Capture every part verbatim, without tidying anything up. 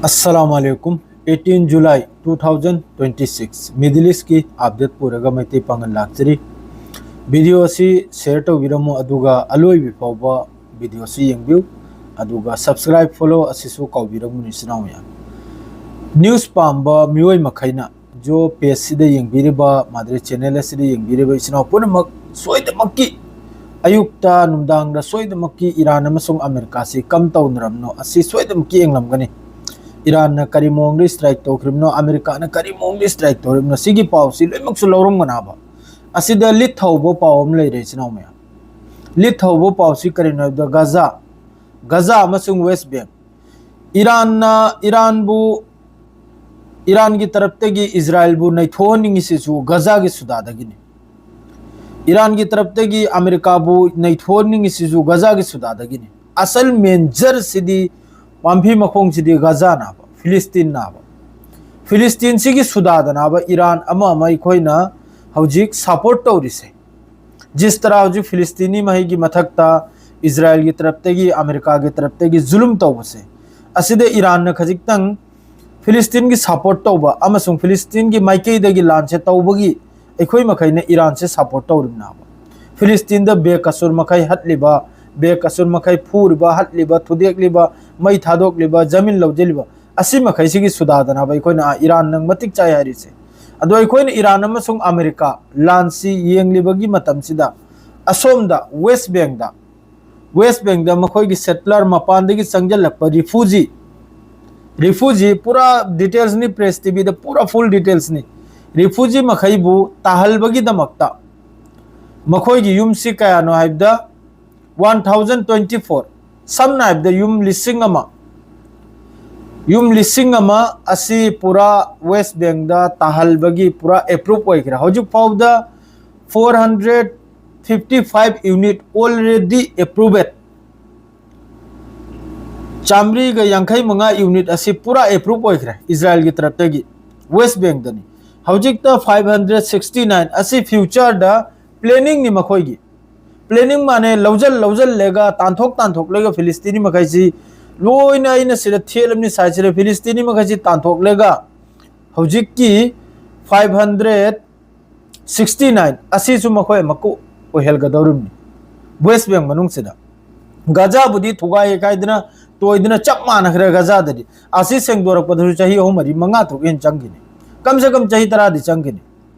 ꯑꯁꯂꯥꯃꯨ ꯑꯂꯥꯏꯀꯨꯝ꯫ Eighteen July two thousand twenty six, middle ꯏꯁꯀꯤ update ꯄꯨꯔꯒ ꯃꯩꯇꯩ ꯄꯥꯉꯜ ꯂꯥꯛꯆꯔꯤ꯫ ꯚꯤꯗꯤꯑꯣ ꯑꯁꯤ ꯁꯤꯌꯔ ꯇꯧꯕꯤꯔꯝꯃꯨ, ꯑꯗꯨꯒ ꯑꯂꯣꯏꯕꯤ ꯐꯥꯎꯕ ꯚꯤꯗꯤꯑꯣ ꯑꯁꯤ ꯌꯦꯡꯕꯤꯌꯨ, ꯑꯗꯨꯒ ꯁꯕꯁꯀ꯭ꯔꯥꯏꯕ, ꯐꯣꯂꯣ ꯑꯁꯤꯁꯨ ꯀꯥꯎꯕꯤꯔꯝꯒꯅꯨ, ꯏꯆꯤꯟ ꯏꯅꯥꯎ ꯃꯌꯥꯝ꯫ ꯅ꯭ꯌꯨꯁ ꯄꯥꯝꯕ ꯃꯤꯑꯣꯏ ꯃꯈꯩꯅ ꯖꯤꯑꯣ ꯄꯦꯖꯁꯤꯗ ꯌꯦꯡꯕꯤꯔꯤꯕ, ꯃꯥꯗ꯭ꯔꯦ ꯆꯦꯅꯦꯜ ꯑꯁꯤꯗ ꯌꯦꯡꯕꯤꯔꯤꯕ ꯏꯆꯤꯟ ꯏꯅꯥꯎ ꯄꯨꯝꯅꯃꯛ ꯁꯣꯏꯗꯅꯃꯛꯀꯤ ꯑꯌꯨꯛꯇ, ꯅꯨꯡꯗꯥꯡꯗ ꯁꯣꯏꯗꯅꯃꯛꯀꯤ ꯏꯔꯥꯟ ꯑꯃꯁꯨꯡ ꯑꯃꯦꯔꯤꯀꯥꯁꯤ ꯀꯝ ꯇꯧꯅꯔꯝꯅꯣ ꯑꯁꯤ ꯁꯣꯏꯗꯅꯃꯛꯀꯤ ꯌꯦꯡꯂꯝꯒꯅꯤ꯫ ꯏꯔꯥꯟꯅ ꯀꯔꯤ ꯃꯑꯣꯡꯗ ꯏꯁꯇ꯭ꯔꯥꯏꯛ ꯇꯧꯈ꯭ꯔꯤꯕꯅꯣ, ꯑꯃꯦꯔꯤꯀꯥꯅ ꯀꯔꯤ ꯃꯑꯣꯡꯗ ꯏꯁꯇ꯭ꯔꯥꯏꯛ ꯇꯧꯔꯤꯕꯅꯣ, ꯁꯤꯒꯤ ꯄꯥꯎꯁꯤ ꯂꯣꯏꯅꯃꯛꯁꯨ ꯂꯧꯔꯝꯒꯅꯕ꯫ ꯑꯁꯤꯗ ꯂꯤꯠ ꯊꯧꯕ ꯄꯥꯎ ꯑꯃ ꯂꯩꯔꯦ, ꯏꯆꯤꯟ ꯏꯅꯥꯎ ꯃꯌꯥꯝ꯫ ꯂꯤꯠ ꯊꯧꯕ ꯄꯥꯎꯁꯤ ꯀꯔꯤꯅꯣ ꯍꯥꯏꯕꯗ, ꯒꯖꯥ, ꯒꯖꯥ ꯑꯃꯁꯨꯡ ꯋꯦꯁ ꯕꯦꯡ, ꯏꯔꯥꯟꯅ, ꯏꯔꯥꯟꯕꯨ, ꯏꯔꯥꯟꯒꯤ ꯇꯔꯞꯇꯒꯤ ꯏꯖꯔꯥꯏꯜꯕꯨ ꯅꯩꯊꯣꯛꯍꯟꯅꯤꯡꯉꯤꯁꯤꯁꯨ ꯒꯖꯥꯒꯤ ꯁꯨꯗꯥꯗꯒꯤꯅꯤ꯫ ꯏꯔꯥꯟꯒꯤ ꯇꯔꯞꯇꯒꯤ ꯑꯃꯦꯔꯤꯀꯥꯕꯨ ꯅꯩꯊꯣꯛꯍꯟꯅꯤꯡꯉꯤꯁꯤꯁꯨ ꯒꯖꯥꯒꯤ ꯁꯨꯗꯥꯗꯒꯤꯅꯤ꯫ ꯑꯁꯜ ꯃꯦꯟꯖꯔꯁꯤꯗꯤ, ꯄꯥꯝꯕꯤ ꯃꯈꯣꯡꯁꯤꯗꯤ ꯒꯖꯥꯅꯥꯕ, ꯐꯤꯂꯤꯁꯇꯤꯟꯅꯥꯕ꯫ ꯐꯤꯂꯤꯁꯇꯤꯟꯁꯤꯒꯤ ꯁꯨꯗꯥꯗꯅꯥꯕ ꯏꯔꯥꯟ ꯑꯃ ꯑꯃ ꯑꯩꯈꯣꯏꯅ ꯍꯧꯖꯤꯛ ꯁꯄꯣꯔꯠ ꯇꯧꯔꯤꯁꯦ꯫ ꯖꯤꯁ ꯇꯔꯥ ꯍꯧꯖꯤꯛ ꯐꯤꯂꯤꯁꯇꯤꯅꯤ ꯃꯍꯩꯒꯤ ꯃꯊꯛꯇ ꯏꯖꯔꯥꯏꯜꯒꯤ ꯇꯔꯞꯇꯒꯤ, ꯑꯃꯦꯔꯤꯀꯥꯒꯤ ꯇꯔꯞꯇꯒꯤ ꯖꯨꯂꯨꯝ ꯇꯧꯕꯁꯦ, ꯑꯁꯤꯗ ꯏꯔꯥꯟꯅ ꯈꯖꯤꯛꯇꯪ ꯐꯤꯂꯤꯁꯇꯤꯟꯒꯤ ꯁꯄꯣꯔꯠ ꯇꯧꯕ ꯑꯃꯁꯨꯡ ꯐꯤꯂꯤꯁꯇꯤꯟꯒꯤ ꯃꯥꯏꯀꯩꯗꯒꯤ ꯂꯥꯟꯁꯦ ꯇꯧꯕꯒꯤ ꯑꯩꯈꯣꯏ ꯃꯈꯩꯅ ꯏꯔꯥꯟꯁꯦ ꯁꯄꯣꯔꯠ ꯇꯧꯔꯤꯕꯅꯦꯕ꯫ ꯐꯤꯂꯤꯁꯇꯤꯟꯗ ꯕꯦꯀꯁꯨꯔ ꯃꯈꯩ ꯍꯠꯂꯤꯕ, ꯕꯦꯀꯁꯨꯔ ꯃꯈꯩ ꯐꯨꯔꯤꯕ, ꯍꯠꯂꯤꯕ, ꯊꯨꯗꯦꯛꯂꯤꯕ, ꯃꯩ ꯊꯥꯗꯣꯛꯂꯤꯕ, ꯖꯃꯤꯟ ꯂꯧꯁꯤꯜꯂꯤꯕ, ꯑꯁꯤ ꯃꯈꯩꯁꯤꯒꯤ ꯁꯨꯗꯥꯗꯅꯕ ꯑꯩꯈꯣꯏꯅ ꯏꯔꯥꯟ ꯅꯪ ꯃꯇꯤꯛ ꯆꯥꯏ ꯍꯥꯏꯔꯤꯁꯦ꯫ ꯑꯗꯣ ꯑꯩꯈꯣꯏꯅ ꯏꯔꯥꯟ ꯑꯃꯁꯨꯡ ꯑꯃꯦꯔꯤꯀꯥ ꯂꯥꯟꯁꯤ ꯌꯦꯡꯂꯤꯕꯒꯤ ꯃꯇꯝꯁꯤꯗ, ꯑꯁꯣꯝꯗ ꯋꯦꯁ ꯕꯦꯡꯗ, ꯋꯦꯁ ꯕꯦꯡꯗ ꯃꯈꯣꯏꯒꯤ ꯁꯦꯇꯂꯔ, ꯃꯄꯥꯟꯗꯒꯤ ꯆꯪꯁꯤꯜꯂꯛꯄ ꯔꯤꯐ꯭ꯌꯨꯖꯤ, ꯔꯤꯐ꯭ꯌꯨꯖꯤ ꯄꯨꯔꯥ ꯗꯤꯇꯦꯜꯁꯅꯤ, ꯄ꯭ꯔꯦꯁ ꯇꯤꯚꯤꯗ ꯄꯨꯔꯥ ꯐꯨꯜ ꯗꯤꯇꯦꯜꯁꯅꯤ꯫ ꯔꯤꯐ꯭ꯌꯨꯖꯤ ꯃꯈꯩꯕꯨ ꯇꯥꯍꯜꯕꯒꯤꯗꯃꯛꯇ ꯃꯈꯣꯏꯒꯤ ꯌꯨꯝꯁꯤ ꯀꯌꯥꯅꯣ ꯍꯥꯏꯕꯗ, ꯋꯥꯟ ꯊꯥꯎꯖꯟ ꯇ꯭ꯋꯦꯟꯇꯤ ꯐꯣꯔ, ꯁꯝꯅ ꯍꯥꯏꯕꯗ ꯌꯨꯝ ꯂꯤꯁꯤꯡ ꯑꯃ, ꯌꯨꯝ ꯂꯤꯁꯤꯡ ꯑꯃ ꯑꯁꯤ ꯄꯨꯔꯥ ꯋꯦꯁ ꯕꯦꯡꯗ ꯇꯥꯍꯜꯕꯒꯤ ꯄꯨꯔꯥ ꯑꯦꯄ꯭ꯔꯨꯞ ꯑꯣꯏꯈ꯭ꯔꯦ꯫ ꯍꯧꯖꯤꯛ ꯐꯥꯎꯕꯗ four hundred fifty five unit already approved꯫ ꯆꯥꯃꯔꯤꯒ ꯌꯥꯡꯈꯩ ꯃꯉꯥ ꯌꯨꯅꯤꯠ ꯑꯁꯤ ꯄꯨꯔꯥ ꯑꯦꯄ꯭ꯔꯨꯞ ꯑꯣꯏꯈ꯭ꯔꯦ ꯏꯖꯔꯥꯏꯜꯒꯤ ꯇꯔꯞꯇꯒꯤ, ꯋꯦꯁ ꯕꯦꯡꯗꯅꯤ꯫ ꯍꯧꯖꯤꯛꯇ ꯐꯥꯏꯚ ꯍꯟꯗ꯭ꯔꯦꯠ ꯁꯤꯛꯁꯇꯤ ꯅꯥꯏꯟ ꯑꯁꯤ ꯐ꯭ꯌꯨꯆꯔꯗ ꯄ꯭ꯂꯦꯅꯤꯡꯅꯤ ꯃꯈꯣꯏꯒꯤ꯫ ꯄ꯭ꯂꯦꯅꯤꯡ ꯃꯥꯅꯦ, ꯂꯧꯖꯜ ꯂꯧꯖꯜꯂꯒ, ꯇꯥꯟꯊꯣꯛ ꯇꯥꯟꯊꯣꯛꯂꯒ ꯐꯤꯂꯤꯁꯇꯤꯅꯤ ꯃꯈꯩꯁꯤ ꯂꯣꯏꯅ ꯑꯩꯅ ꯁꯤꯗ ꯊꯦꯠꯂꯕꯅꯤ, ꯁꯥꯏꯠꯁꯤꯗ ꯐꯤꯂꯤꯁꯇꯤꯅꯤ ꯃꯈꯩꯁꯤ ꯇꯥꯟꯊꯣꯛꯂꯒ ꯍꯧꯖꯤꯛꯀꯤ five hundred sixty nine ꯑꯁꯤꯁꯨ ꯃꯈꯣꯏ ꯑꯃꯨꯛꯀ ꯑꯣꯏꯍꯜꯒꯗꯧꯔꯤꯕꯅꯤ ꯋꯦꯁ ꯕꯦꯡ ꯃꯅꯨꯡꯁꯤꯗ꯫ ꯒꯖꯥꯕꯨꯗꯤ ꯊꯨꯒꯥꯏ ꯌꯩꯈꯥꯏꯗꯅ ꯇꯣꯏꯗꯅ ꯆꯞ ꯃꯥꯟꯅꯈ꯭ꯔꯦ꯫ ꯒꯖꯥꯗꯗꯤ ꯑꯁꯤ ꯁꯦꯡꯗꯣꯔꯛꯄꯗꯁꯨ ꯆꯍꯤ ꯑꯍꯨꯝ ꯃꯔꯤ ꯃꯉꯥ ꯇꯔꯨꯛ ꯍꯦꯟꯅ ꯆꯪꯈꯤꯅꯤ, ꯀꯝ ꯁꯦ ꯀꯝ ꯆꯍꯤ ꯇꯔꯥꯗꯤ ꯆꯪꯈꯤꯅꯤ꯫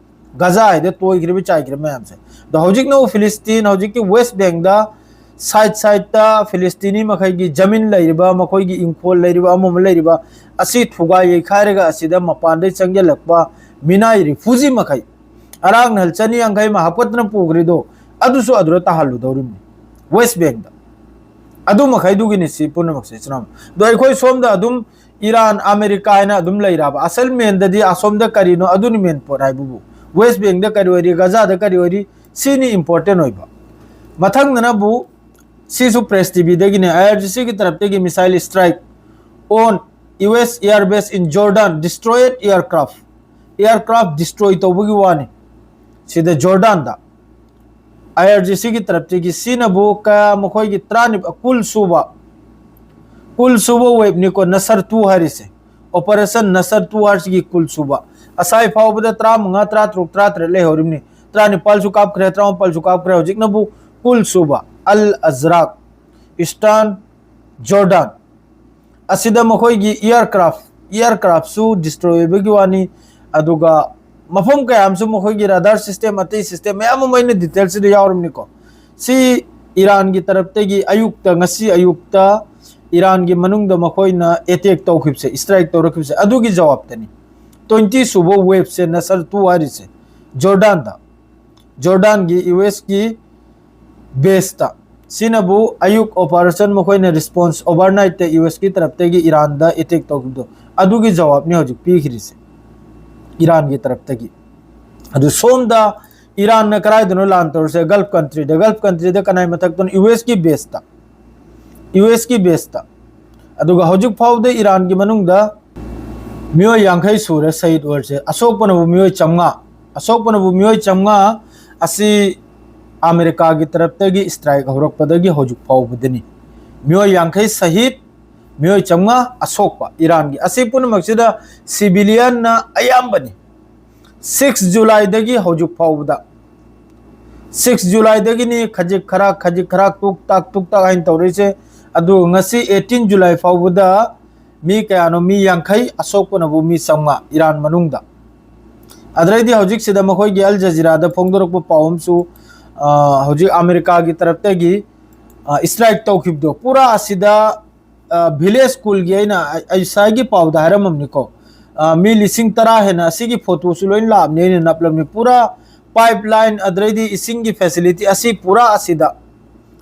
ꯒꯖꯥ ꯍꯥꯏꯗ ꯇꯣꯏꯈ꯭ꯔꯤꯕ ꯆꯥꯏꯈ꯭ꯔꯤꯕ ꯃꯌꯥꯝꯁꯦ꯫ ꯑꯗꯣ ꯍꯧꯖꯤꯛꯅ ꯐꯤꯂꯤꯁꯇꯤꯟ, ꯍꯧꯖꯤꯛꯀꯤ ꯋꯦꯁ ꯕꯦꯡꯗ ꯁꯥꯏꯠ ꯁꯥꯏꯠꯇ ꯐꯤꯂꯤꯁꯇꯤꯅꯤ ꯃꯈꯩꯒꯤ ꯖꯃꯤꯟ ꯂꯩꯔꯤꯕ, ꯃꯈꯣꯏꯒꯤ ꯏꯪꯈꯣꯜ ꯂꯩꯔꯤꯕ, ꯑꯃ ꯑꯃ ꯂꯩꯔꯤꯕ ꯑꯁꯤ ꯊꯨꯒꯥꯏ ꯌꯩꯈꯥꯏꯔꯒ ꯑꯁꯤꯗ ꯃꯄꯥꯟꯗꯩ ꯆꯪꯁꯤꯜꯂꯛꯄ ꯃꯤꯅꯥꯏ ꯔꯤꯐ꯭ꯌꯨꯖꯤ ꯃꯈꯩ, ꯑꯔꯥꯛ ꯅꯍꯜ ꯆꯅꯤ ꯌꯥꯡꯈꯩ ꯑꯃ ꯍꯥꯞꯀꯠꯇꯅ ꯄꯨꯈ꯭ꯔꯤꯗꯣ, ꯑꯗꯨꯁꯨ ꯑꯗꯨꯗ ꯇꯥꯍꯜꯂꯨꯗꯧꯔꯤꯕꯅꯤ ꯋꯦꯁ ꯕꯦꯡꯗ꯫ ꯑꯗꯨ ꯃꯈꯩꯗꯨꯒꯤꯅꯤ ꯁꯤ ꯄꯨꯝꯅꯃꯛꯁꯦ, ꯏꯆꯤꯟ ꯏꯅꯥꯎ꯫ ꯑꯗꯣ ꯑꯩꯈꯣꯏ ꯁꯣꯝꯗ ꯑꯗꯨꯝ ꯏꯔꯥꯟ, ꯑꯃꯦꯔꯤꯀꯥ ꯍꯥꯏꯅ ꯑꯗꯨꯝ ꯂꯩꯔꯕ, ꯑꯁꯜ ꯃꯦꯟꯗꯗꯤ ꯑꯁꯣꯝꯗ ꯀꯔꯤꯅꯣ ꯑꯗꯨꯅꯤ ꯃꯦꯟ ꯄꯣꯠ ꯍꯥꯏꯕꯕꯨ꯫ ꯋꯦꯁ ꯕꯦꯡꯗ ꯀꯔꯤ ꯑꯣꯏꯔꯤ, ꯒꯖꯥꯗ ꯀꯔꯤ ꯑꯣꯏꯔꯤ, ꯁꯤꯅꯤ ꯏꯝꯄꯣꯔꯇꯦꯟ ꯑꯣꯏꯕ꯫ ꯃꯊꯪꯗꯅꯕꯨ ꯁꯤꯁꯨ ꯄ꯭ꯔꯦꯁ ꯇꯤꯚꯤꯗꯒꯤꯅꯦ, ꯑꯥꯏ ꯑꯥꯔ ꯖꯤ ꯁꯤꯒꯤ ꯇꯔꯞꯇꯒꯤ missile strike on U S air base in Jordan, destroyed aircraft꯫ Aircraft destroy ꯇꯧꯕꯒꯤ ꯋꯥꯅꯤ ꯁꯤꯗ ꯖꯣꯔꯗꯥꯟꯗ꯫ ꯑꯥꯏ ꯑꯥꯔ ꯖꯤ ꯁꯤꯒꯤ ꯇꯔꯞꯇꯒꯤ ꯁꯤꯅꯕꯨ ꯀꯌꯥ, ꯃꯈꯣꯏꯒꯤ ꯇꯔꯥꯅꯤꯄꯥꯜ, ꯀꯨꯜ ꯁꯨꯕ, ꯀꯨꯜ ꯁꯨꯕ ꯋꯦꯕꯅꯤꯀꯣ, ꯅꯁꯔ ꯇꯨ ꯍꯥꯏꯔꯤꯁꯦ꯫ ꯑꯣꯄꯔꯦꯁꯟ ꯅꯁꯔ ꯇꯨ ꯍꯥꯏꯔꯤꯁꯤꯒꯤ ꯀꯨꯜ ꯁꯨꯕ꯫ ꯉꯁꯥꯏ ꯐꯥꯎꯕꯗ ꯇꯔꯥꯃꯉꯥ, ꯇꯔꯥꯇꯔꯨꯛ, ꯇꯔꯥꯇꯔꯦꯠ ꯂꯩꯍꯧꯔꯤꯕꯅꯤ꯫ ꯇꯔꯥꯅꯤꯄꯥꯜꯁꯨ ꯀꯥꯞꯈ꯭ꯔꯦ, ꯇꯔꯥꯃꯥꯄꯜꯁꯨ ꯀꯥꯞꯈ꯭ꯔꯦ, ꯍꯧꯖꯤꯛꯅꯕꯨ ꯀꯨꯜ ꯁꯨꯕ꯫ ꯑꯜ ꯑꯖꯔꯥꯛ, ꯏꯁꯇꯔꯟ ꯖꯣꯔꯗꯥꯟ꯫ ꯑꯁꯤꯗ ꯃꯈꯣꯏꯒꯤ aircraft, aircraftꯁꯨ destroy ꯑꯣꯏꯕꯒꯤ ꯋꯥꯅꯤ꯫ ꯑꯗꯨꯒ ꯃꯐꯝ ꯀꯌꯥ ꯑꯃꯁꯨ ꯃꯈꯣꯏꯒꯤ radar system, ꯑꯇꯩ system ꯃꯌꯥꯝ ꯑꯃ ꯑꯩꯅ detailꯁꯤꯗ ꯌꯥꯎꯔꯕꯅꯤꯀꯣ꯫ ꯁꯤ ꯏꯔꯥꯟꯒꯤ ꯇꯔꯞꯇꯒꯤ ꯑꯌꯨꯛꯇ, ꯉꯁꯤ ꯑꯌꯨꯛꯇ ꯏꯔꯥꯟꯒꯤ ꯃꯅꯨꯡꯗ ꯃꯈꯣꯏꯅ attack ꯇꯧꯈꯤꯕꯁꯦ, strike ꯇꯧꯔꯛꯈꯤꯕꯁꯦ, ꯑꯗꯨꯒꯤ ꯖꯋꯥꯕꯇꯅꯤ꯫ Twenty ꯁꯨꯕ waveꯁꯦ, ꯅꯁꯔ ꯇꯨ ꯍꯥꯏꯔꯤꯁꯦ, ꯖꯣꯔꯗꯥꯟꯗ, ꯖꯣꯔꯗꯥꯟꯒꯤ, ꯌꯨ ꯑꯦꯁꯀꯤ baseꯇ꯫ ꯁꯤꯅꯕꯨ ꯑꯌꯨꯛ operation, ꯃꯈꯣꯏꯅ response, overnightꯇ ꯌꯨ ꯑꯦꯁꯀꯤ ꯇꯔꯞꯇꯒꯤ ꯏꯔꯥꯟꯗ attack ꯇꯧꯈꯤꯕꯗꯣ, ꯑꯗꯨꯒꯤ ꯖꯋꯥꯕꯅꯤ ꯍꯧꯖꯤꯛ ꯄꯤꯈ꯭ꯔꯤꯁꯦ ꯏꯔꯥꯟꯒꯤ ꯇꯔꯞꯇꯒꯤ꯫ ꯑꯗꯨ ꯁꯣꯝꯗ ꯏꯔꯥꯟꯅ ꯀꯗꯥꯏꯗꯅꯣ ꯂꯥꯟ ꯇꯧꯔꯤꯁꯦ? Gulf countryꯗ꯫ Gulf countryꯗ ꯀꯅꯥꯏ ꯃꯊꯛꯇꯅꯣ? U ꯑꯦꯁꯀꯤ baseꯇ, U ꯑꯦꯁꯀꯤ baseꯇ꯫ ꯑꯗꯨꯒ ꯍꯧꯖꯤꯛ ꯐꯥꯎꯕꯗ ꯏꯔꯥꯟꯒꯤ ꯃꯅꯨꯡꯗ ꯃꯤꯑꯣꯏ ꯌꯥꯡꯈꯩ ꯁꯨꯔꯦ ꯁꯍꯤꯗ ꯑꯣꯏꯔꯤꯁꯦ꯫ ꯑꯁꯣꯛꯄꯅꯕꯨ ꯃꯤꯑꯣꯏ ꯆꯥꯝꯃꯉꯥ, ꯑꯁꯣꯛꯄꯅꯕꯨ ꯃꯤꯑꯣꯏ ꯆꯥꯝꯃꯉꯥ꯫ ꯑꯁꯤ ꯑꯃꯦꯔꯤꯀꯥꯒꯤ ꯇꯔꯞꯇꯒꯤ strike ꯍꯧꯔꯛꯄꯗꯒꯤ ꯍꯧꯖꯤꯛ ꯐꯥꯎꯕꯗꯅꯤ꯫ ꯃꯤꯑꯣꯏ ꯌꯥꯡꯈꯩ ꯁꯍꯤꯗ, ꯃꯤꯑꯣꯏ ꯆꯥꯝꯃꯉꯥ ꯑꯁꯣꯛꯄ ꯏꯔꯥꯟꯒꯤ꯫ ꯑꯁꯤ ꯄꯨꯝꯅꯃꯛꯁꯤꯗ civilianꯅ ꯑꯌꯥꯝꯕꯅꯤ꯫ Six Julyꯗꯒꯤ ꯍꯧꯖꯤꯛ ꯐꯥꯎꯕꯗ, Six Julyꯗꯒꯤꯅꯤ ꯈꯖꯤꯛ ꯈꯔ, ꯈꯖꯤꯛ ꯈꯔ, ꯇꯨꯛ ꯇꯥꯛ, ꯇꯨꯛ ꯇꯥꯛ ꯍꯥꯏꯅ ꯇꯧꯔꯛꯏꯁꯦ꯫ ꯑꯗꯨ ꯉꯁꯤ eighteen July ꯐꯥꯎꯕꯗ ꯃꯤ ꯀꯌꯥꯅꯣ? ꯃꯤ ꯌꯥꯡꯈꯩ, ꯑꯁꯣꯛꯄꯅꯕꯨ ꯃꯤ ꯆꯥꯝꯃꯉꯥ ꯏꯔꯥꯟ ꯃꯅꯨꯡꯗ꯫ ꯑꯗꯨꯗꯩꯗꯤ ꯍꯧꯖꯤꯛꯁꯤꯗ ꯃꯈꯣꯏꯒꯤ ꯑꯜ ꯖꯖꯤꯔꯥꯗ ꯐꯣꯡꯗꯣꯔꯛꯄ ꯄꯥꯎ ꯑꯃꯁꯨ, ꯑ, ꯍꯧꯖꯤꯛ ꯑꯃꯦꯔꯤꯀꯥꯒꯤ ꯇꯔꯞꯇꯒꯤ, ꯑ, strike ꯇꯧꯈꯤꯕꯗꯣ, ꯄꯨꯔꯥ ꯑꯁꯤꯗ, ꯑ, village schoolꯒꯤ, ꯑꯩꯅ ꯑ-, ꯉꯁꯥꯏꯒꯤ ꯄꯥꯎꯗ ꯍꯥꯏꯔꯝꯃꯕꯅꯤꯀꯣ, ꯑ, ꯃꯤ ꯂꯤꯁꯤꯡ ꯇꯔꯥ ꯍꯦꯟꯅ, ꯑꯁꯤꯒꯤ photoꯁꯨ ꯂꯣꯏ ꯂꯥꯛꯑꯕꯅꯤ, ꯑꯩꯅ ꯅꯞꯂꯕꯅꯤ꯫ ꯄꯨꯔꯥ pipeline, ꯑꯗꯨꯗꯩꯗꯤ ꯏꯁꯤꯡꯒꯤ facility ꯑꯁꯤ ꯄꯨꯔꯥ ꯑꯁꯤꯗ,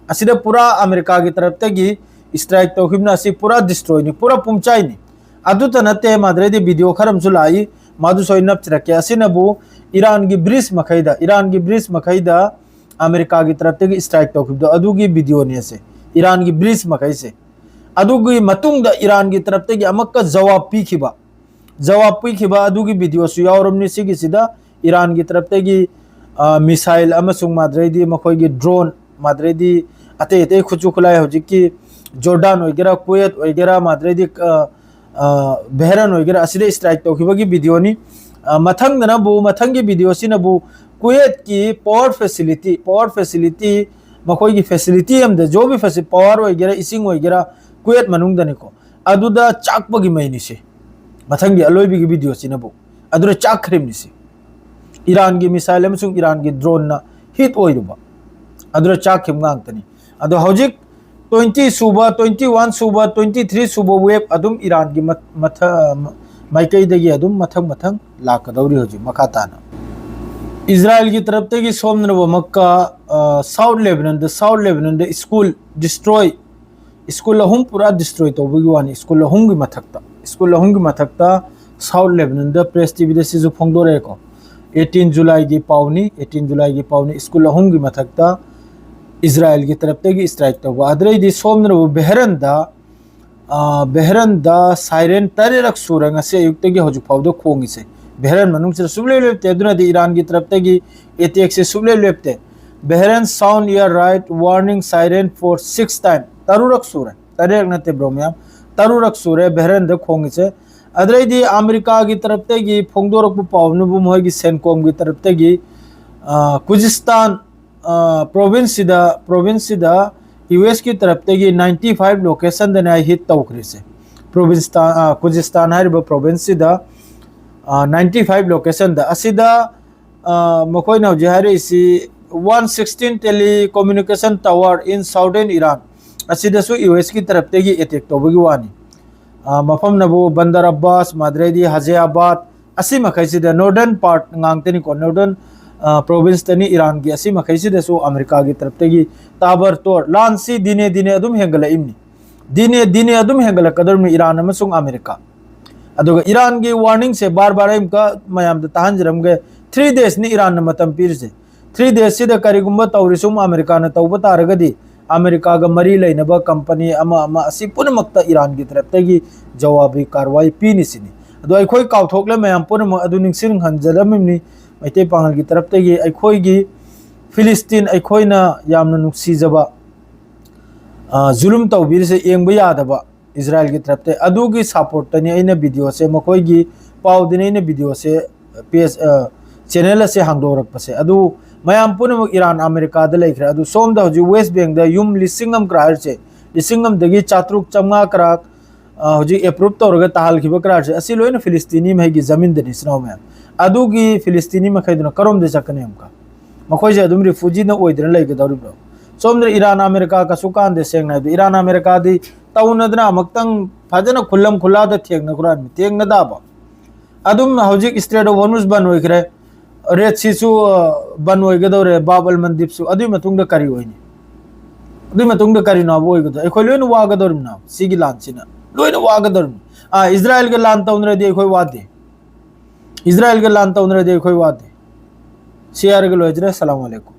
ꯑꯁꯤꯗ ꯄꯨꯔꯥ ꯑꯃꯦꯔꯤꯀꯥꯒꯤ ꯇꯔꯞꯇꯒꯤ strike ꯇꯧꯈꯤꯕꯅ ꯑꯁꯤ ꯄꯨꯔꯥ destroyꯅꯤ, ꯄꯨꯔꯥ ꯄꯨꯝꯆꯥꯏꯅꯤ꯫ ꯑꯗꯨꯇ ꯅꯠꯇꯦ, ꯃꯗꯨꯗꯩꯗꯤ video ꯈꯔ ꯑꯃꯁꯨ ꯂꯥꯛꯏ, ꯃꯗꯨꯁꯨ ꯑꯩ ꯅꯞꯆꯔꯛꯀꯦ꯫ ꯑꯁꯤꯅꯕꯨ ꯏꯔꯥꯟꯒꯤ bridge ꯃꯈꯩꯗ, ꯏꯔꯥꯟꯒꯤ bridge ꯃꯈꯩꯗ ꯑꯃꯦꯔꯤꯀꯥꯒꯤ ꯇꯔꯞꯇꯒꯤ strike ꯇꯧꯈꯤꯕꯗꯣ, ꯑꯗꯨꯒꯤ videoꯅꯤ ꯑꯁꯦ, ꯏꯔꯥꯟꯒꯤ bridge ꯃꯈꯩꯁꯦ꯫ ꯑꯗꯨꯒꯤ ꯃꯇꯨꯡꯗ ꯏꯔꯥꯟꯒꯤ ꯇꯔꯞꯇꯒꯤ ꯑꯃꯨꯛꯀ ꯖꯋꯥꯕ ꯄꯤꯈꯤꯕ, ꯖꯋꯥꯕ ꯄꯤꯈꯤꯕ ꯑꯗꯨꯒꯤ videoꯁꯨ ꯌꯥꯎꯔꯝꯅꯤ꯫ ꯁꯤꯒꯤꯁꯤꯗ ꯏꯔꯥꯟꯒꯤ ꯇꯔꯞꯇꯒꯤ, ꯑ, missile ꯑꯃꯁꯨꯡ ꯃꯗꯨꯗꯩꯗꯤ ꯃꯈꯣꯏꯒꯤ drone, ꯃꯗꯨꯗꯩꯗꯤ ꯑꯇꯩ ꯑꯇꯩ ꯈꯨꯠꯁꯨ ꯈꯨꯠꯂꯥꯏ, ꯍꯧꯖꯤꯛꯀꯤ ꯖꯣꯔꯗꯥꯟ ꯑꯣꯏꯒꯦꯔꯥ, ꯀꯨꯋꯦꯠ ꯑꯣꯏꯒꯦꯔꯥ, ꯃꯗꯨꯗꯩꯗꯤ, ꯑ, ꯑ, ꯕꯦꯍꯔꯟ ꯑꯣꯏꯒꯦꯔꯥ, ꯑꯁꯤꯗ strike ꯇꯧꯈꯤꯕꯒꯤ videoꯅꯤ꯫ ꯑ, ꯃꯊꯪꯗꯅꯕꯨ, ꯃꯊꯪꯒꯤ videoꯁꯤꯅꯕꯨ ꯀꯨꯋꯦꯠꯀꯤ power facility, power facility, ꯃꯈꯣꯏꯒꯤ facility ꯑꯃꯗ, ꯖꯣꯕꯤ facility, power ꯑꯣꯏꯒꯦꯔꯥ, ꯏꯁꯤꯡ ꯑꯣꯏꯒꯦꯔꯥ, ꯀꯨꯋꯦꯠ ꯃꯅꯨꯡꯗꯅꯤꯀꯣ, ꯑꯗꯨꯗ ꯆꯥꯛꯄꯒꯤ ꯃꯩꯅꯤꯁꯦ꯫ ꯃꯊꯪꯒꯤ ꯑꯂꯣꯏꯕꯒꯤ videoꯁꯤꯅꯕꯨ ꯑꯗꯨꯗ ꯆꯥꯛꯈ꯭ꯔꯤꯕꯅꯤꯁꯦ꯫ ꯏꯔꯥꯟꯒꯤ missile ꯑꯃꯁꯨꯡ ꯏꯔꯥꯟꯒꯤ droneꯅ hit ꯑꯣꯏꯔꯨꯕ, ꯑꯗꯨꯗ ꯆꯥꯛꯈꯤꯕ ꯉꯥꯛꯇꯅꯤ꯫ ꯑꯗꯣ ꯍꯧꯖꯤꯛ twenty ꯁꯨꯕ, twenty one ꯁꯨꯕ, twenty three ꯁꯨꯕ wave ꯑꯗꯨꯝ ꯏꯔꯥꯟꯒꯤ ꯃ-, ꯃꯊ-, ꯃ-, ꯃꯥꯏꯀꯩꯗꯒꯤ ꯑꯗꯨꯝ ꯃꯊꯪ ꯃꯊꯪ ꯂꯥꯛꯀꯗꯧꯔꯤ ꯍꯧꯖꯤꯛ ꯃꯈꯥ ꯇꯥꯅ꯫ ꯏꯖꯔꯥꯏꯜꯒꯤ ꯇꯔꯞꯇꯒꯤ ꯁꯣꯝꯗꯅꯕꯨ ꯑꯃꯨꯛꯀ, ꯑ, South Lebanonꯗ, South Lebanonꯗ school destroy, school ꯑꯍꯨꯝ ꯄꯨꯔꯥ destroy ꯇꯧꯕꯒꯤ ꯋꯥꯅꯤ꯫ School ꯑꯍꯨꯝꯒꯤ ꯃꯊꯛꯇ, school ꯑꯍꯨꯝꯒꯤ ꯃꯊꯛꯇ South Lebanonꯗ Press TVꯗ ꯁꯤꯁꯨ ꯐꯣꯡꯗꯣꯔꯛꯑꯦꯀꯣ꯫ Eighteen Julyꯒꯤ ꯄꯥꯎꯅꯤ, eighteen Julyꯒꯤ ꯄꯥꯎꯅꯤ꯫ School ꯑꯍꯨꯝꯒꯤ ꯃꯊꯛꯇ ꯏꯖꯔꯥꯏꯜꯒꯤ ꯇꯔꯞꯇꯒꯤ strike ꯇꯧꯕ꯫ ꯑꯗꯨꯗꯩꯗꯤ ꯁꯣꯝꯗꯅꯕꯨ ꯕꯦꯍꯔꯟꯗ, ꯑ, ꯕꯦꯍꯔꯟꯗ siren ꯇꯔꯦꯠꯔꯛ ꯁꯨꯔꯦ ꯉꯁꯤ ꯑꯌꯨꯛꯇꯒꯤ ꯍꯧꯖꯤꯛ ꯐꯥꯎꯗ ꯈꯣꯡꯉꯤꯁꯦ꯫ ꯕꯦꯍꯔꯟ ꯃꯅꯨꯡꯁꯤꯗ ꯁꯨꯛꯂꯦꯞ ꯂꯦꯞꯇꯦ꯫ ꯑꯗꯨꯅꯗꯤ ꯏꯔꯥꯟꯒꯤ ꯇꯔꯞꯇꯒꯤ attackꯁꯦ ꯁꯨꯛꯂꯦꯞ ꯂꯦꯞꯇꯦ꯫ Behran sound air raid warning siren for six time꯫ ꯇꯔꯨꯛꯔꯛ ꯁꯨꯔꯦ꯫ ꯇꯔꯦꯠꯔꯛ ꯅꯠꯇꯦ, bro, ꯃꯌꯥꯝ꯫ ꯇꯔꯨꯔꯛ ꯁꯨꯔꯦ ꯕꯍꯔꯦꯟꯗ ꯈꯣꯡꯉꯤꯁꯦ꯫ ꯑꯗꯩꯗꯤ ꯑꯃꯦꯔꯤꯀꯥꯒꯤ ꯇꯔꯞꯇꯒꯤ ꯐꯣꯡꯗꯣꯔꯛꯄ ꯄꯥꯎꯅꯕꯨ ꯃꯈꯣꯏꯒꯤ ꯁꯦꯟꯀꯣꯝꯒꯤ ꯇꯔꯞꯇꯒꯤ, ꯑ, ꯈꯨꯖꯤꯁꯇꯥꯟ, ꯑ, province ꯁꯤꯗ, province ꯁꯤꯗ ꯌꯨ ꯑꯦꯁ ꯀꯤ ꯇꯔꯞꯇꯒꯤ ninety five location ꯗꯅꯦ ꯍꯤꯠ ꯇꯧꯈ꯭ꯔꯤꯁꯦ꯫ Province ꯇ-, ꯑ, ꯈꯨꯖꯤꯁꯇꯥꯟ ꯍꯥꯏꯔꯤꯕ province ꯁꯤꯗ, ꯑ, ninety five location ꯗ꯫ ꯑꯁꯤꯗ, ꯑ, ꯃꯈꯣꯏꯅ ꯍꯧꯖꯤꯛ ꯍꯥꯏꯔꯛꯏꯁꯤ one sixteen telecommunication tower in southern Iran꯫ ꯑꯁꯤꯗꯁꯨ ꯌꯨ ꯑꯦꯁ ꯀꯤ ꯇꯔꯞꯇꯒꯤ ꯑꯦꯇꯦꯛ ꯇꯧꯕꯒꯤ ꯋꯥꯅꯤ꯫ ꯑ, ꯃꯐꯝꯅꯕꯨ ꯕꯟꯗꯔ ꯑꯕꯥꯁ, ꯃꯥꯗ꯭ꯔꯦꯗꯤ, ꯍꯖꯦ ꯑꯕꯥꯗ, ꯑꯁꯤ ꯃꯈꯩꯁꯤꯗ northern part ꯉꯥꯛꯇꯅꯤꯀꯣ, northern, ꯑ, province ꯇꯅꯤ ꯏꯔꯥꯟꯒꯤ꯫ ꯑꯁꯤ ꯃꯈꯩꯁꯤꯗꯁꯨ ꯑꯃꯦꯔꯤꯀꯥꯒꯤ ꯇꯔꯞꯇꯒꯤ ꯇꯥꯕꯔ ꯇꯣꯔ꯫ ꯂꯥꯟꯁꯤ ꯗꯤꯅꯦ ꯗꯤꯅꯦ ꯑꯗꯨꯝ ꯍꯦꯟꯒꯠꯂꯛꯏꯕꯅꯤ, ꯗꯤꯅꯦ ꯗꯤꯅꯦ ꯑꯗꯨꯝ ꯍꯦꯟꯒꯠꯂꯛꯀꯗꯧꯔꯤꯕꯅꯤ ꯏꯔꯥꯟ ꯑꯃꯁꯨꯡ ꯑꯃꯦꯔꯤꯀꯥ꯫ ꯑꯗꯨꯒ ꯏꯔꯥꯟꯒꯤ warning ꯁꯦ ꯕꯥꯔ ꯕꯥꯔ ꯑꯩ ꯑꯃꯨꯛꯀ ꯃꯌꯥꯝꯗ ꯇꯥꯍꯟꯖꯔꯝꯒꯦ꯫ Three days ꯅꯤ ꯏꯔꯥꯟꯅ ꯃꯇꯝ ꯄꯤꯔꯤꯁꯦ꯫ Three days ꯁꯤꯗ ꯀꯔꯤꯒꯨꯝꯕ ꯇꯧꯔꯤꯁꯨ ꯑꯃꯦꯔꯤꯀꯥꯅ ꯇꯧꯕ ꯇꯥꯔꯒꯗꯤ, ꯑꯃꯦꯔꯤꯀꯥꯒ ꯃꯔꯤ ꯂꯩꯅꯕ company ꯑꯃ ꯑꯃ ꯑꯁꯤ ꯄꯨꯝꯅꯃꯛꯇ ꯏꯔꯥꯟꯒꯤ ꯇꯔꯞꯇꯒꯤ ꯖꯋꯥꯕꯤ ꯀꯥꯔꯋꯥꯏ ꯄꯤꯅꯤ ꯁꯤꯅꯤ꯫ ꯑꯗꯣ ꯑꯩꯈꯣꯏ ꯀꯥꯎꯊꯣꯛꯂꯦ ꯃꯌꯥꯝ ꯄꯨꯝꯅꯃꯛ ꯑꯗꯨ ꯅꯤꯡꯁꯤꯡꯍꯟꯖꯔꯝꯃꯤꯕꯅꯤ꯫ ꯃꯩꯇꯩ ꯄꯥꯉꯜꯒꯤ ꯇꯔꯞꯇꯒꯤ ꯑꯩꯈꯣꯏꯒꯤ ꯐꯤꯂꯤꯁꯇꯤꯟ ꯑꯩꯈꯣꯏꯅ ꯌꯥꯝꯅ ꯅꯨꯡꯁꯤꯖꯕ, ꯑ, ꯖꯨꯂꯨꯝ ꯇꯧꯕꯤꯔꯤꯁꯦ ꯌꯦꯡꯕ ꯌꯥꯗꯕ ꯏꯖꯔꯥꯏꯜꯒꯤ ꯇꯔꯞꯇ꯫ ꯑꯗꯨꯒꯤ support ꯇꯅꯤ ꯑꯩꯅ video ꯁꯦ, ꯃꯈꯣꯏꯒꯤ ꯄꯥꯎꯗꯨꯅꯤ ꯑꯩꯅ video ꯁꯦ, page, ꯑ, channel ꯑꯁꯦ ꯍꯥꯡꯗꯣꯔꯛꯄꯁꯦ꯫ ꯑꯗꯨ ꯃꯌꯥꯝ ꯄꯨꯝꯅꯃꯛ ꯏꯔꯥꯟ ꯑꯃꯦꯔꯤꯀꯥꯗ ꯂꯩꯈ꯭ꯔꯦ꯫ ꯑꯗꯨ ꯁꯣꯝꯗ ꯍꯧꯖꯤꯛ West Bank ꯗ ꯌꯨꯝ ꯂꯤꯁꯤꯡ ꯑꯃ ꯀꯔꯥ ꯍꯥꯏꯔꯤꯁꯦ, ꯂꯤꯁꯤꯡ ꯑꯃꯗꯒꯤ ꯆꯥꯇ꯭ꯔꯨꯛ ꯆꯥꯝꯃꯉꯥ ꯀꯔꯥ, ꯑ, ꯍꯧꯖꯤꯛ approve ꯇꯧꯔꯒ ꯇꯥꯍꯜꯈꯤꯕ ꯀꯔꯥꯔꯁꯦ, ꯑꯁꯤ ꯂꯣꯏꯅ ꯐꯤꯂꯤꯁꯇꯤꯅꯤ ꯃꯍꯩꯒꯤ ꯖꯃꯤꯟꯗꯅꯤ, ꯏꯆꯤꯟ ꯏꯅꯥꯎ ꯃꯌꯥꯝ꯫ ꯑꯗꯨꯒꯤ ꯐꯤꯂꯤꯁꯇꯤꯅꯤ ꯃꯈꯩꯗꯨꯅ ꯀꯔꯣꯝꯗ ꯆꯠꯀꯅꯤ ꯑꯃꯨꯛꯀ? ꯃꯈꯣꯏꯁꯦ ꯑꯗꯨꯝ refugee ꯅ ꯑꯣꯏꯗꯅ ꯂꯩꯒꯗꯧꯔꯤꯕ꯭ꯔꯣ? ꯁꯣꯝꯗ ꯏꯔꯥꯟ ꯑꯃꯦꯔꯤꯀꯥ ꯀꯩꯁꯨ ꯀꯥꯟꯗꯦ, ꯁꯦꯡꯅ ꯍꯥꯏꯕꯗ꯫ ꯏꯔꯥꯟ ꯑꯃꯦꯔꯤꯀꯥꯗꯤ ꯇꯧꯅꯗꯅ ꯑꯃꯨꯛꯇꯪ ꯐꯖꯅ ꯈꯨꯜꯂꯝ ꯈꯨꯜꯂꯥꯗ ꯊꯦꯡꯅꯈ꯭ꯔꯥ? ꯊꯦꯡꯅꯗꯕ꯫ ꯑꯗꯨꯝ ꯍꯧꯖꯤꯛ Strait of Hormuz ꯕꯟ ꯑꯣꯏꯈ꯭ꯔꯦ, Red Sea ꯁꯨ, ꯑ, ꯕꯟ ꯑꯣꯏꯒꯗꯧꯔꯦ, ꯕꯥꯕ ꯑꯜ ꯃꯟꯗꯤꯞꯁꯨ꯫ ꯑꯗꯨꯒꯤ ꯃꯇꯨꯡꯗ ꯀꯔꯤ ꯑꯣꯏꯅꯤ? ꯑꯗꯨꯒꯤ ꯃꯇꯨꯡꯗ ꯀꯔꯤꯅꯣ ꯑꯣꯏꯒꯗꯧꯔꯤ? ꯑꯩꯈꯣꯏ ꯂꯣꯏꯅ ꯋꯥꯒꯗꯧꯔꯤꯕꯅ ꯁꯤꯒꯤ ꯂꯥꯟꯁꯤꯅ, ꯂꯣꯏꯅ ꯋꯥꯒꯗꯧꯔꯤꯕꯅꯤ꯫ ꯑꯥ, ꯏꯖꯔꯥꯏꯜꯒ ꯂꯥꯟ ꯇꯧꯅꯔꯗꯤ ꯑꯩꯈꯣꯏ ꯋꯥꯗꯦ, ꯏꯖꯔꯥꯏꯜꯒ ꯂꯥꯟ ꯇꯧꯅꯔꯗꯤ ꯑꯩꯈꯣꯏ ꯋꯥꯗꯦ꯫ ꯁꯤ ꯍꯥꯏꯔꯒ ꯂꯣꯏꯖꯔꯦ꯫ ꯑꯁꯂꯥꯃꯨ ꯑꯂꯩꯀꯨꯝ꯫